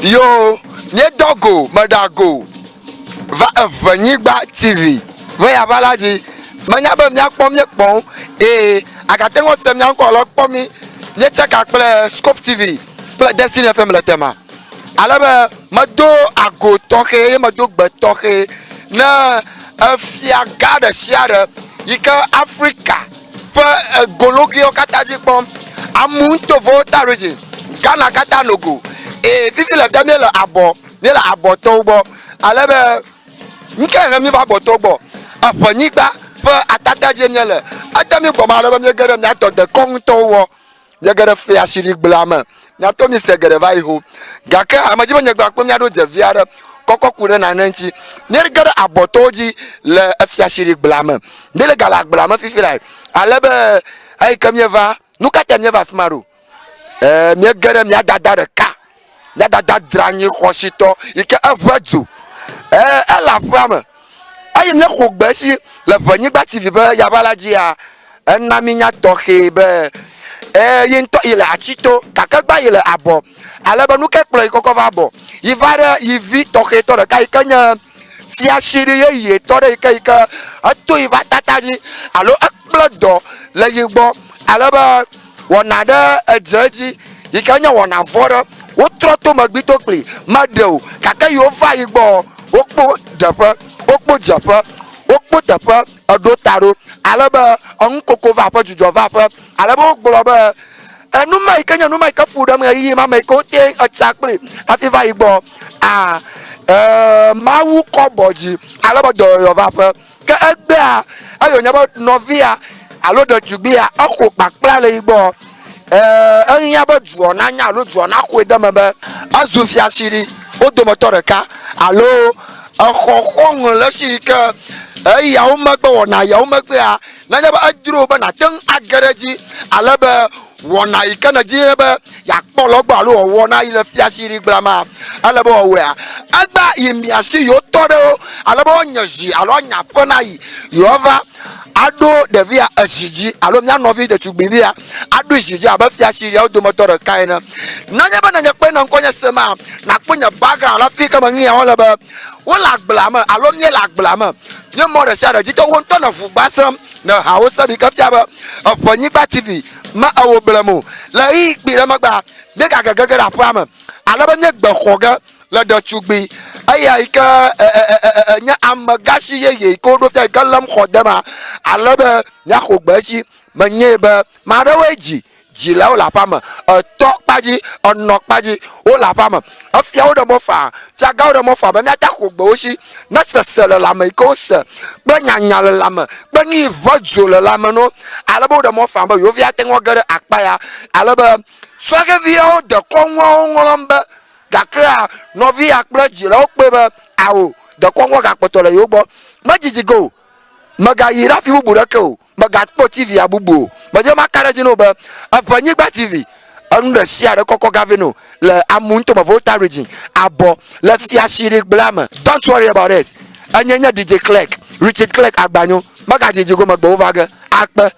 Yoo, míedɔ go, meɖa go va Eʋenyigba TV ƒe yava la dzi. Menya be míakpɔ míekpɔm eye agate ŋu ase mía ŋkɔ alo kpɔ mí míetsaka kple Scope TV kple Destiny FM le tema. Ale be medo ago tɔxɛ eye medo gbe tɔxɛ ne efia gã ɖe sia ɖe yi ke Afrika ƒe gologiwo katã dzi kpɔm. Amu ŋutovowo ta region, Ghana katã no go. Eye fifi le fia míele abɔ, míele abɔtɔwo gbɔ. Ale be nuke he míva abɔtɔwo gbɔ? Eƒenyigba ƒe atata dzie míele. Ede mí gbɔme ale be míege ɖe mía tɔ dekɔnutɔwo gbɔ. Míege ɖe fiasiɖigblea me. Míatɔ míse geɖe va yi ho. Gake ame dzi be nye gba kple míaɖo dze vi aɖe kɔkɔ ku ɖe nane ŋuti. Míege ɖe abɔtɔwo dzi le efiasiɖigblea me. Míele gale agblea me fifi lae. Ale be eyi ke míeva, nu ka ta míeva afi ma ɖo? E, míege ɖe mía dada ɖeka, mía dada dranyi xɔsitɔ yi ke eʋe dzo. E, ele aƒea me. Eye míexo gbe si le ʋenyigba TV ƒe yava la dzia, ena mínya tɔxɛ be e, yi ŋutɔ yi le ati to gake gba yi le abɔ. Ale be nu ke kplɔ yi kɔkɔ va abɔ. Yi va ɖe yi vi tɔxɛtɔ ɖeka yi ke nye fiasiɖi yeyetɔ ɖe yi ke yi ke eto yi ƒe atata dzi alo ekple dɔ le yi gbɔ ale be wɔna ɖe edze edzi yi ke nye wɔna vɔ ɖe wotrɔ to megbito kpli meɖe o gake yi wova yi gbɔ wokpo ɖeƒe wokpo dzeƒe wokpo teƒe eɖo ta ɖo ale be enukoko va aƒe dzudzɔ va aƒe ale be wogblɔ be enu ma yi ke nye nu ma yi ke fu ɖem ɣeyiɣi ma me yi ke wote etsa kpli hafi va yi gbɔ a e mawu kɔ bɔ dzi ale be dɔyɔyɔ va aƒe ke egbea eye wònye be nɔvia alo ɖetugbia exo kpakpla le yi gbɔ e ehiã be dua nanya alo dua naxɔe de eme be ezu fiasiɖi wo dometɔ ɖeka alo exɔ xɔŋ le esi yi ke eyawo megbe wɔna yawo megbea nenye be edro be nàte ŋu age ɖe edzi ale be wɔna yi ke nèdi be yeakpɔ le egbɔ alo wɔwɔ na yi le fiasi ɖi ma ele be wɔwɔea egba yi mia si yewo tɔ ɖe wo ale be woanye zi alo anya aƒe na yi yewoava aɖo ɖevia ezi dzi alo mía nɔvi ɖetugbivia aɖo zi dzi abe fiasi ɖiawo dometɔ ɖeka ene. Nenye be nenye kpɔe ne ŋkɔ nye sema nakpɔ nye background le afi ke me nuyawo le be wole agblea me alo míele agblea me nye mɔ ɖe sia ɖe dzi tɔ wo ŋutɔ ne ʋugba sem ne hawo sem yi ke fia be eƒe nyigba TV me ewo blem o. Le ɣeyiɣi kpui ɖe megbea, míegage ge ɖe aƒea me ale be míegbe xɔ ge le ɖetugbui eya yi ke nye amegãsi yeye yi ke woɖo fia yi ke lém xɔ de ma ale be míaxo gbe edzi. Menyae be ame aɖewoe dzi dzilawo le aƒea me, etɔ kpa dzi, enɔ kpa dzi, wole aƒea me. Efia wo ɖe mɔ faa, fiagãwo ɖe mɔ faa be míate axo gbe wo si ne sese le lãme yi ke wose kple nyanya le lãme kple nu yi ʋe dzo le lãme na wo ale be woɖe mɔ faa be yewo vi ate ŋu age ɖe akpa ya ale be sɔhɛviawo dekɔnuawo ŋlɔm be gakea nɔvia kple dzilawo kpɔe be ao dekɔnua gakpɔtɔ le yewo gbɔ. Medzidzi ge o. Mègayi ɖe afi bubu ɖeke o. Mègakpɔ TV-a bubu o. Medi be maka ɖe edzi na wò be eƒe nyigba TV enu ɖe sia ɖe kɔkɔ gavɛ na wò le Amu ŋutɔme Volta Region abɔ le fiasiɖigblea me. Don't worry about it. Enye nye DJ Clerk, Richard Clerk Agbanyo. Megadidi go megbe wova ge. Akpe.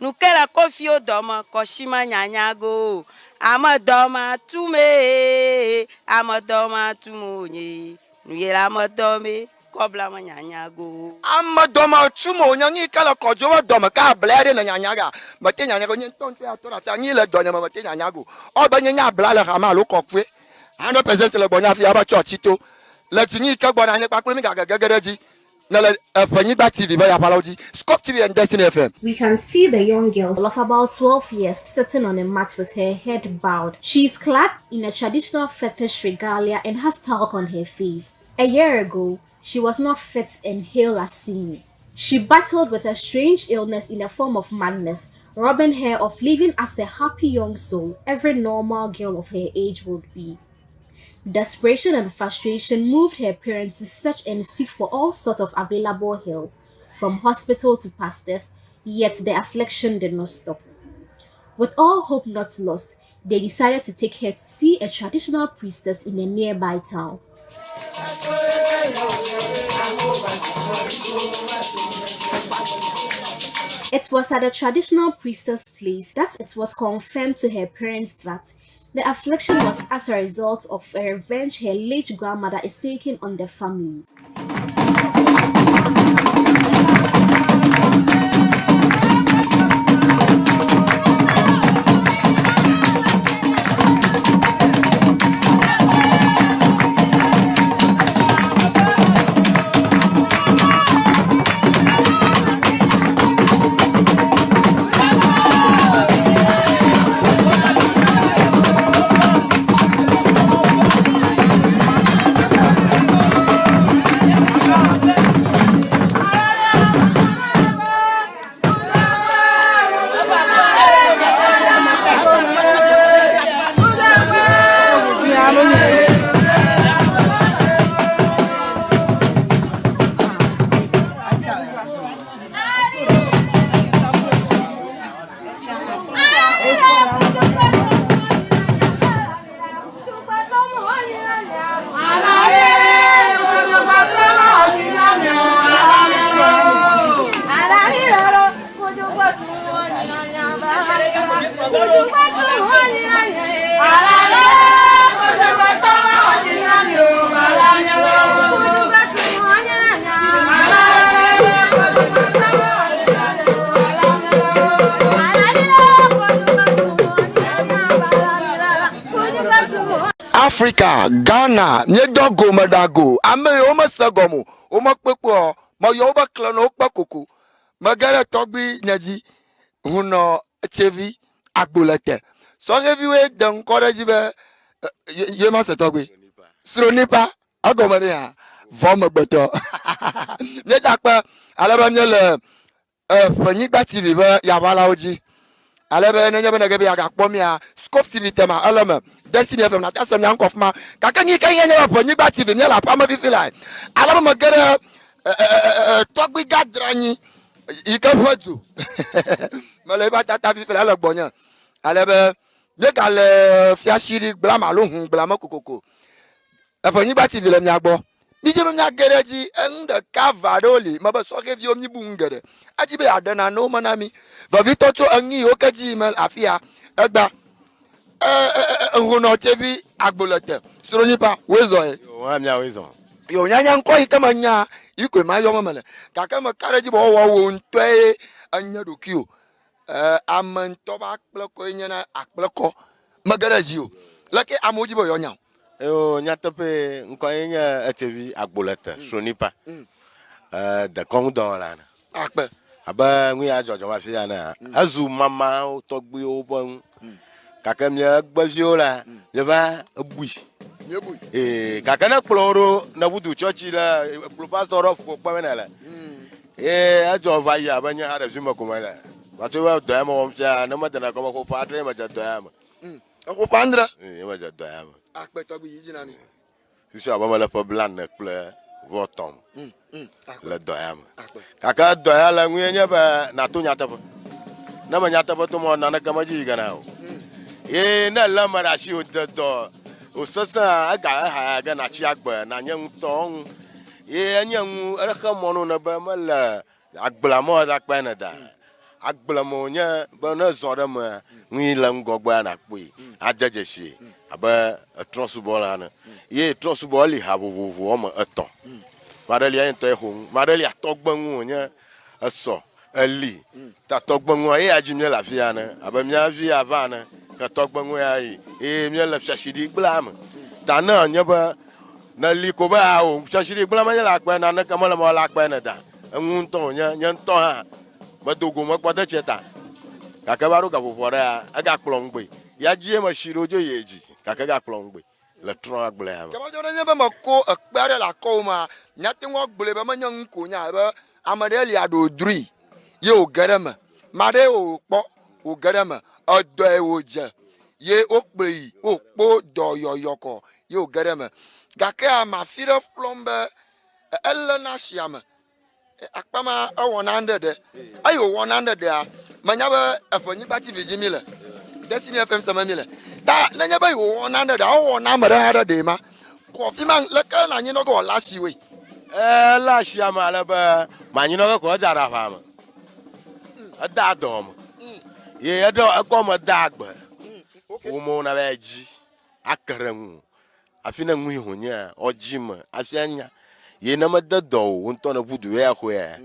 Nuke le kofiwo dɔme kɔshima nyanya go. Ame dɔme tume, ame dɔme tume wonye. Nu ye le ame dɔme kɔbla me nyanya go. Ame dɔme tume wonye nyi ke le kɔdzo be dɔme ke abla ɖe le nyanya ga. Mete nyanya go nye ŋutɔ ŋutɔ ya tɔ ɖe afia nyi le dɔnye me mete nyanya go. Ɔ be nye nye abla le hame alo kɔkɔe. 100% le gbɔnye afi ava tsɔ atsi to. Le dzi nyi ke gbɔna nye kpakple mi gage gege ɖe dzi. Ne le TV be yaƒalawo dzi. Scope TV and Destiny FM. We can see the young girl of about 12 years sitting on a mat with her head bowed. She is clad in a traditional fetish regalia and has talc on her face. A year ago, she was not fit and hale as seen. She battled with a strange illness in a form of madness, robbing her of living as a happy young soul every normal girl of her age would be. Desperation and frustration moved her parents to search and seek for all sorts of available help, from hospital to pastors, yet the affliction did not stop. With all hope not lost, they decided to take her to see a traditional priestess in a nearby town. It was at the traditional priestess place that it was confirmed to her parents that the affliction was as a result of a revenge her late grandmother is taking on the family. Africa, Ghana, míedɔ gome ɖa go. Ame yiwo mese gɔme o, womekpekpe o. Meyɔ wobe kle na wokpe koko. Mege ɖe tɔgbui nye dzi hunɔ tsevi agbo le te. Sɔhɛviwoe de ŋkɔ ɖe edzi be ye ma se tɔgbui. Sronipa egɔme ɖe ya vɔ megbetɔ. Míeda akpe ale be míele Ƒenyigba TV ƒe yaʋalawo dzi. Ale be nenye be nège be yeagakpɔ mía Scope TV tema ele eme. Destiny FM nàte ase mía ŋkɔ fi ma. Gake nu yi ke nye nye be Ƒenyigba TV míele aƒea me fifi lae. Ale be mege ɖe tɔgbui gadranyi yi ke ƒe du. Mele eƒe atata fifi la ele gbɔnye. Ale be. Míegale fiasiɖi gblame alo hũ gblame kokoko. Eƒe nyigba TV le mia gbɔ. Mídzi be míage ɖe edzi. Enu ɖeka eve aɖewo li mebe sɔhɛviwo míbu nu geɖe. Edzi be yeaɖe nanewo me na mí. Vevitɔ tso enu yiwo ke dzi yim le afia egbea. E, e, e, ehonɔ tsevi agbo le te. Sronipa, woe zɔ ye. Yo, hã míawoe zɔ. Yo, nyanya ŋkɔ yi ke menya yi koe ma yɔ me mele. Gake meka ɖe edzi be wɔwɔ wò ŋutɔe enye ɖokuiwò. E, ame ŋutɔ ƒe akplekɔe nye na akplekɔ. Mege ɖe edzi o. Leke amewo dzi be yewoanya o? Eo, nyateƒee, ŋkɔe nye Etsevi Agbolete, Sronipa. E, dekɔnudɔwɔla ene. Akpe. Abe nu ya dzɔdzɔm afi ya enea, ezu mamawo tɔgbuiwo ƒe nu. Gake mía egbeviwo la, míeva ebui. Míebui. Ee, gake ne kplɔ wo ɖo, ne ʋudu tsɔtsi ɖe, kplɔ pastor ɖe ƒukpo me ne le. Ee, edzɔ va yi abe nye hã ɖevi me ko mele. Matso be dɔ ya me wɔm fia, ne medena gɔme xoxo ƒe adre ye medze dɔ ya me. Exo ƒe adre? Ee, ye medze dɔ ya me. Akpe tɔgbi yi dzi na mi. Fifia abe mele ƒe blane kple vɔ tɔm le dɔ ya me. Gake dɔ ya le ŋue nye be nàto nyateƒe. Ne me nyateƒe tom o, naneke medzi yi gena o. Ye ne èlé ame ɖe asi wòde dɔ wòsesẽa, ega ehaya ge nàtsi agbe, nànye ŋutɔ ŋu. Ye enye nu exe mɔ no ne be mele agblea me ɔda kpe ne da. Agble me wònye be ne zɔ ɖe mea, nu yi le ŋgɔgbea nàkpɔe ade dzesi abe etrɔ̃subɔla ene. Ye trɔ̃subɔ eli ha vovovo wɔme etɔ̃. Maɖe lia ye ŋutɔ ye xo nu, maɖe lia tɔgbe nu wònye esɔ eli. Ta tɔgbe nua ye ya dzi míele afi ya ene abe mía vi ya va ene ke tɔgbe nu ya yi eye míele fiasiɖi gblea me. Ta ne enye be ne li ko be ao fiasiɖi gblea menye le akpe naneke mele me le akpe ne da. Enu ŋutɔ wònye nye ŋutɔ hã medo go mekpɔ de tsia ta. Gake va ɖo gaƒoƒo aɖea egakplɔ ŋugbe. Ya dzie mesi ɖo dzo yi edzi gake egakplɔ ŋugbe le trɔ agblea me. Ke medzɔ nenye be meko ekpe aɖe le akɔwò mea, míate ŋu agblɔe be menye nu ko wònye abe ame ɖe li aɖo drui ye wòge ɖe eme, ame aɖee wòkpɔ wòge ɖe eme, edɔe wòdze ye wokplɔe yi wokpo dɔyɔyɔ kɔ ye wòge ɖe eme. Gake ame afi ɖe ƒlɔm be eléna tsia me Akpa ma ewɔ na ŋɖe ɖe. Eye wòwɔ na ŋɖe ɖea, menya be eƒe nyigba TV dzi mi le. Destiny FM seme mi le. Ta nenye be wòwɔ na ŋɖe ɖea, ewɔ na ame ɖe hã ɖe ɖee ma. Kɔ fi ma leke na anyinɔ ge wòle asi woe. Ele asia me ale be manyinɔ ge ko edza ɖe aʋa me. Eda dɔ me. Ye eɖɔ egɔme da agbe. Ƒomewo na be dzi ake ɖe ŋu. Hafi ne ŋui honyea, ɔdzi me hafi anya. Ye ne mede dɔ o, wò ŋutɔ nèʋu du ya xɔea,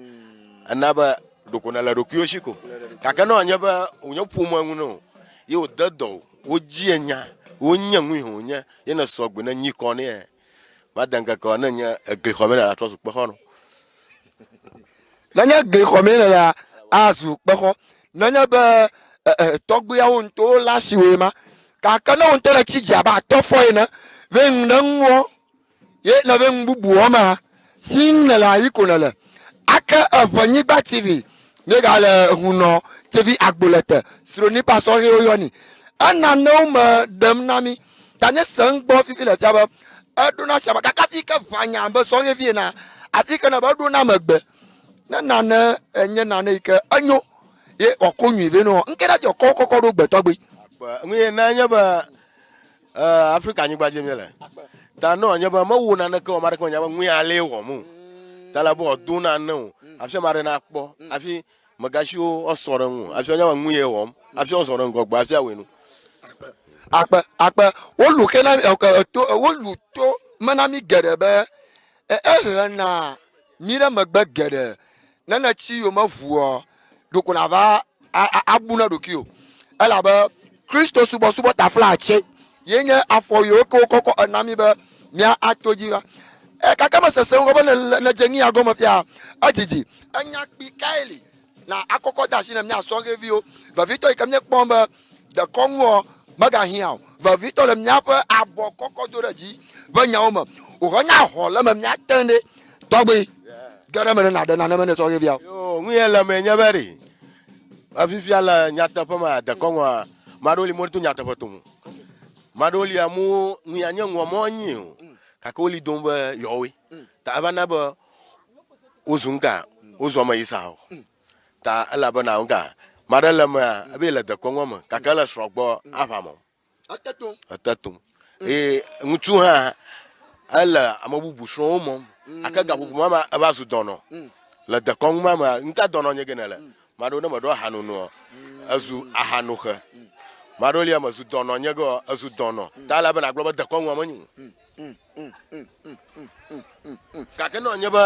ena be ɖeko nèle ɖokuiwò si ko. Gake ne wòanye be wònye ƒome ŋu ne o, ye wòde dɔ o, wodzi enya, wonye ŋui honye, ye nèsɔ gbe ne nyi kɔ nɛ, made ŋkeke o, ne nye egli xɔ me nèle atrɔ zu kpexɔ nɔ. Nenye gli xɔ mee nèlea, azu kpexɔ. Nenye be tɔgbuiawo ŋutɔwo le asiwòe ma. Gake ne wò ŋutɔ le tsi dzi abe atɔfɔ ene, ve ŋu ɖe ŋuwɔ ye nève nu bubu wɔm ma, si ŋu nèle ayi ko nèle. Ake eʋe nyigba TV, míegale hunɔ TV agbo le te, Sronipa sɔhɛwo yɔni. Enanewo me ɖem na mí. Ta míese ŋgbɔ fifi le fia be eɖona asia me. Gake hafi ke ʋã nya abe sɔhɛvi enea, afi ke nèbe eɖona megbe. Ne nane enye nane yi ke enyo ye wòako nyui vɛ nɔ, ŋke ɖe dzi wòkɔ kɔkɔ ɖo gbe tɔgbi. Akpe. Nu ye na nye be Afrika nyigba dzi míele. Ta ne wòanye be mewo naneke o, ame aɖeke menya be nu ya alee wɔm o. Ta le be wòado nane o, hafi ame aɖe nakpɔ, hafi megasiwo woasɔ ɖe ŋu, hafi woanya be nu ye wɔm, hafi woazɔ ɖe ŋgɔgbe, hafi awɔe nu. Akpe, akpe. Wolu xe na to, wolu to me na mí geɖe be ehena mí ɖe megbe geɖe. Ne nètsi yome ʋua, ɖeko nàva abu na ɖokuiwò. Elabe Kristo subɔsubɔ taflatse ye nye afɔ yiwo ke wokɔkɔ ena mí be mía ato dzi va. E, gake mesese ŋgɔ be nèdze nu ya gɔme fia, edzidzi. Enya kpui kae li na akɔkɔ de asi na mía sɔhɛviwo, vevitɔ yi ke míekpɔ be dekɔnuɔ megahiã o, vevitɔ le míaƒe abɔ kɔkɔ do ɖe dzi ƒe nyawo me. Wòhenya xɔ le eme míate ŋu ɖe tɔgbi ge ɖe eme ne nàɖe nane me ne sɔhɛviawo. Yo, nu ye le eme nye be ɖe, efifia le nyateƒe mea, dekɔnua, ame aɖewo li meto nyateƒe tom o. Ame aɖewo li amewo nu ya nye nua mɔ enyi o, gake woli dom be yewoe. Ta eva na be wozu nuka, wozu ame yi sa o. Ta elabena nuka, Maɖe le emea, ebe yele dekɔnua me gake ele srɔ̃ gbɔ aʋa mɔm. Ete tom. Ete tom. Eye ŋutsu hã ele ame bubu srɔ̃wo mɔm. Gake gaƒoƒo ma mea, eva zu dɔnɔ. Le dekɔnu ma mea, nuka dɔnɔ nye ge nèle? Maɖewo ne meɖo ahanonoa, ezu ahanoxe. Maɖewo lia mezu dɔnɔ nye ge ezu dɔnɔ. Ta ele be nàgblɔ be dekɔnua menyo o. Gake ne wònye be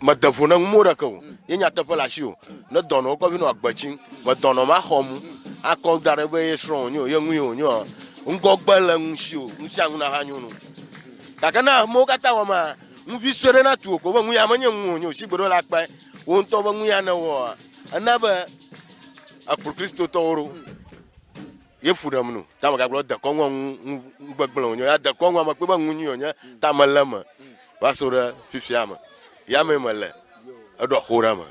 mede vo ne ŋumo ɖeke o, ye nyateƒe le asiwò, ne dɔnɔwo kɔ vi nɔ agbe tsim, be dɔnɔ maxɔ mu akɔ da ɖe be ye srɔ̃ wònye o, ye ŋui wònye o, ŋgɔgbe le ŋu si o, nu sia nu naha nyo nu. Gake ne amewo katã wɔ ma, nu vi sue ɖe natu wò ko be nu ya menye ŋu wònye o, shigbe ɖe wole akpae, wò ŋutɔ be nu ya nèwɔa, ena be ekplɔ Kristotɔwo ɖo. Ye fu ɖem nu. Ta megagblɔ dekɔnua ŋu ŋu gbegblẽ wònye. Ya dekɔnua mekpɔe be ŋu nyui wònye. Ta mele eme va so ɖe fifia me. Ya mee mele. Eɖɔ xo ɖe eme.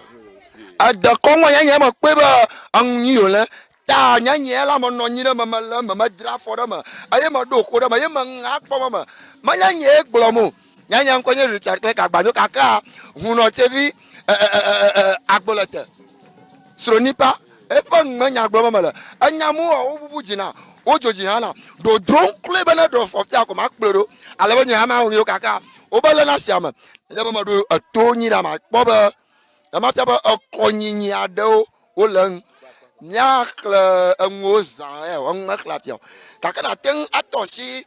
Edekɔnua nyanya mekpɔe be eŋu nyui wòle. Ta nyanya la menɔ anyi ɖe eme, mele eme, medra afɔ ɖe eme eye meɖo xo ɖe eme eye meŋe akpɔ eme. Menye nyee gblɔm o. Nyanya ŋkɔ nye Richard Clerk Agbanyo kakea hunɔtsevi agbolete sronipa eƒe ŋme nya gblɔm mele. Enya mu wɔ wo bubu dzi na wo dzo dzi hã na ɖodrom kloe be ne ɖo fɔfia ko makplɔe ɖo ale be nye hã mawɔ yewo kakea wobe lena sia me. Nye be meɖo eto nyi ɖa makpɔ be ema fia be ekɔnyinyi aɖewo wole eŋu. Míaxlẽ enuwo zã enu mexlẽ afia o gake nàte ŋu atɔ asi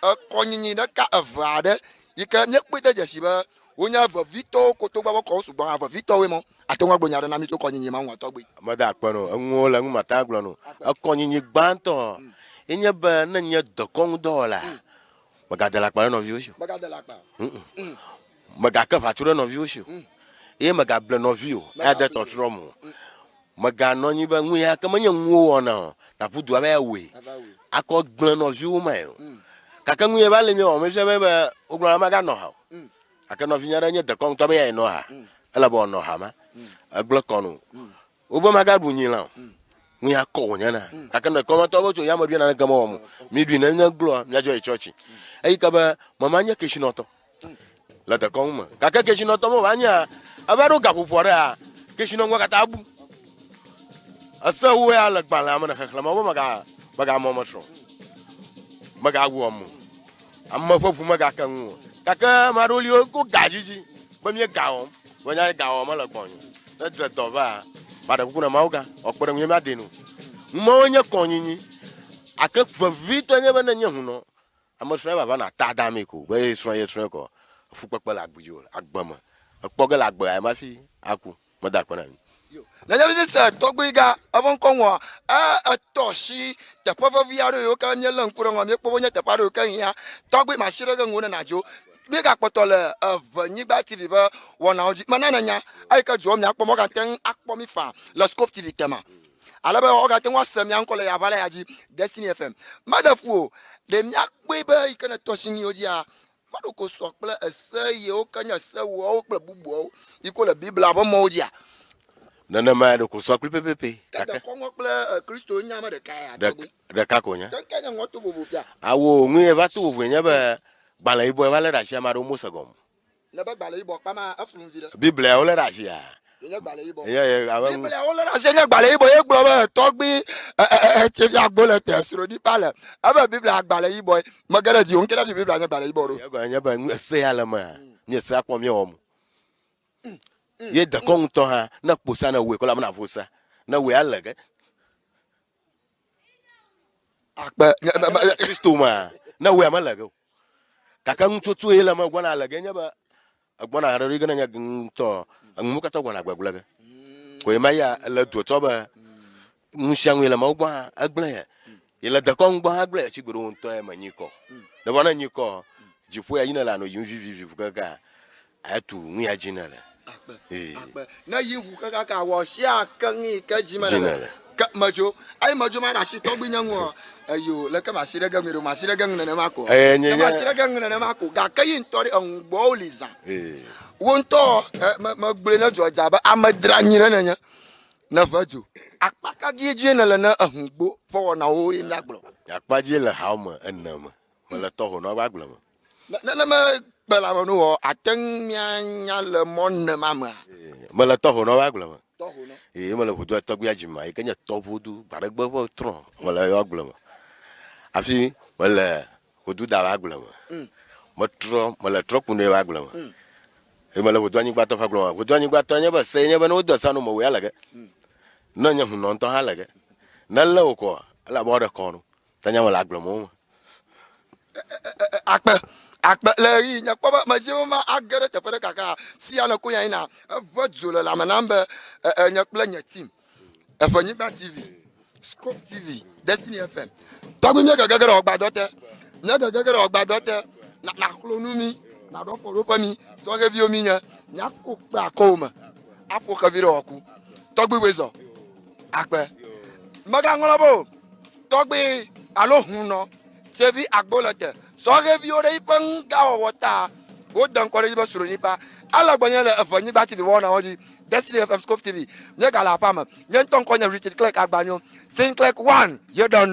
Ekɔnyinyi ɖeka eve aɖe yi ke míekpɔe de dzesi be wonye vevitɔwo kotogba be kɔwo sugbɔ hã, vevitɔwoe mɔ. Àte ŋu agblɔ nya aɖe na mí tso kɔnyinyi ma ŋua tɔgbi? Meda akpe no, enuwo le enu mate ŋu agblɔ no. Ekɔnyinyi gbãtɔ ye nye be ne nye dɔkɔŋudɔwɔla, mègade le akpa ɖe nɔviwò si o. Mègade le akpa o. Mègake ʋatsu ɖe nɔviwò si o. Eye mègable nɔviwò ade tɔtrɔ me o. Mèganɔ anyi be nu ya ke menye nu wowɔna o, nàƒu du ava ya wɔe akɔ gblẽ nɔviwo mae o. Gake nu ya va le míawɔ mefia be be wogblɔna meganɔ ha o. Gake nɔvinye aɖe nye dekɔ ŋutɔ be yae nɔ ha. Ele be wòanɔ ha ma. Egblẽ kɔ no. Wobe magaɖu nyi lã o. Nu ya kɔ wònye na. Gake dekɔ metɔ be tso ya meɖui naneke mewɔm o. Miɖui ne míegloa, míadzɔ yi tsɔtsi. Eyi ke be mema nye kesinɔtɔ. le dekɔnu me. Gake kesinɔtɔ me wòva nyea, eva ɖo gaƒoƒo aɖea, kesinɔnua katã bu. Ese wo ya le gbalẽa me le xexlẽme be mega megamɔ ame srɔ̃, megawu ame o, ame ƒe ʋu megake ŋu o. Gake ame aɖewo li woko ga dzidzi be míe ga wɔm, be nya ga wɔm mele gbɔnye o. Ne dze dɔ va, maɖe kuku na Mawu gã wòakpe ɖe ŋunye míadee nu. Nu mawo nye kɔnyinyi. Ake vevitɔe nye be ne nye hunɔ, Ame srɔ̃e vava na ta damee ko be ye srɔ̃ ye srɔ̃e kɔ fukpekpe le agbe dzi o le agbe me. Ekpɔ ge le agbe ayi mafi aku. Meda akpe na mi. Yo. Nenye vivi se tɔgbui ga eƒe ŋkɔ ŋua, e etɔ shi teƒe vevi aɖewo yiwo ke míelé ŋku ɖe ŋua, míekpɔ be wonye teƒe aɖewo yiwo ke hiã tɔgbui masi ɖe ge ŋu ne nàdzo. Míegakpɔtɔ le Eʋenyigba TV ƒe wɔnawo dzi. Mena nènya eyi ke dzɔ miakpɔ mɔ woagate ŋu akpɔ mí faa le Scope TV te ma. Ale be woagate ŋu ase mía ŋkɔ le yaʋala ya dzi, Destiny FM. Meɖe fu o, ɖe míakpɔe be eyi ke nètɔ asi nyiwo dzia, meɖo ko sɔ kple ese yiwo ke nye se ewoawo kple bubuawo yi ke wole Biblia ƒe mɔwo dzia? Nenemae ɖeko sɔ kpli pɛpɛpɛ. Ke Gake dekɔŋɔ kple Kristo nye ame ɖeka ya tɔgbi. Ɖeka ko wònye. Ke ŋkae nye ŋɔ to vovo fia? Awo, nu ye va to vovoe nye be gbalẽ yibɔe va lé ɖe asi ame aɖewo mose gɔme o. Ne be gbalẽ yibɔ kpa ma eflu ŋvi ɖe. Biblia wolé ɖe asia. Ye nye gbalẽ yibɔ. Ye ye abe. Biblia wolé ɖe asi nye gbalẽ yibɔ ye gblɔ be tɔgbi etsevi agbo le te sro ɖi pa le. Ebe Biblia gbalẽ yibɔ ye. Mege ɖe dzi o ŋke ɖe fi Biblia nye gbalẽ yibɔ ɖo. Ye gɔme nye be nu ese ya le mea. Mi ese akpɔ mi wɔm. Ye dekɔ ŋutɔ hã ne kposa ne wòe kɔ la mena vosa. Ne wòe ale ge. Akpe. Kristo ma ne wòe mele ge o. Gake nutsotso ye le eme gbɔna le ge nye be egbɔna ɖe ge ne nye ŋutɔ enuwo katã gbɔna gbegblẽ ge. Koe ma ya ele do tsɔ be nu sia nu ye le Mawu gbɔ hã egblẽ ye. Ye le dekɔnu gbɔ hã egblẽ ye tsi gbe ɖe wo ŋutɔ ye me nyi kɔ. Ne vɔ ne nyi kɔ dziƒo ya yi ne le ano yim vivivi kaka Etu nu ya dzi nele. Akpe. Akpe. Ne yi ŋu kaka wɔ sia ke ŋi ke dzi mele. Dzi Ke medzo. Ayi medzo ma ɖe asi tɔgbi nye ŋu eyo le ke masi ɖe ge ŋu ɖo masi ɖe ge ŋu nenema ko. Ee nye nye. Masi ɖe ge ŋu nenema ko. Gake yi ŋutɔ ɖe eŋu gbɔwo li zã. Ee. Wo ŋutɔ me megblɔe ne dzɔ dza be ame dra nyi ɖe nenye. Ne ʋe dzo. Akpa ka dzie dzie nele ne eŋu gbo ƒe wɔnawo ye míagblɔ. Akpa dzie le hawo me ene me. Mele tɔho nɔ agble me. Nenema kpe la me nu wɔ ate ŋu míanya le mɔ ne ma mea? Mele tɔho nɔ agble me. Tɔho nɔ. Eye mele ʋudua tɔgbia dzima yi ke nye tɔʋudu gbaɖegbe ƒe trɔ̃ mele eƒe agble me. Hafi mele ʋudu da ƒe agble me. Metrɔ mele trɔkunu ƒe agble me. Eye mele ʋudu anyigbatɔ ƒe agble me. Ʋudu anyigbatɔ nye be se nye be ne wode sea nu me wò ya le ge. Ne nye hunɔ ŋutɔ hã le ge. Ne lé wò kɔa, ele abe woaɖe kɔ nu. Ta nye mele agble me wo me. Akpe, akpe le ɣeyiɣi nye kpɔ be medzi be ma age ɖe teƒe ɖe gake fia ne ko ya yina eʋe dzo le lãme nam be nye kple nye team Eƒenyigba TV, Scope TV, Destiny FM. Tɔgbi míege gege ɖe ɔgbadɔ te, míege gege ɖe ɔgbadɔ te, na naxlo nu mí, naɖɔ fɔɖoƒe mí, sɔhɛviwo mí nye, míako kpe akɔwo me, aƒo xevi ɖe ɔku. Tɔgbi woe zɔ. Akpe. Megaŋlɔ be o, tɔgbi alo hunɔ, tsevi agbo le te, sɔhɛviwo ɖe yiƒe ŋgawɔwɔ ta, wode ŋkɔ ɖe edzi be Sronipa. Ele gbɔnye le Eʋenyigba TV wɔnawo dzi. Destiny FM Scope TV. Míegale aƒea me. Nye ŋutɔ ŋkɔ nye Richard Clerk Agbanyo. Sinclair 1 ye ɖe nɔ.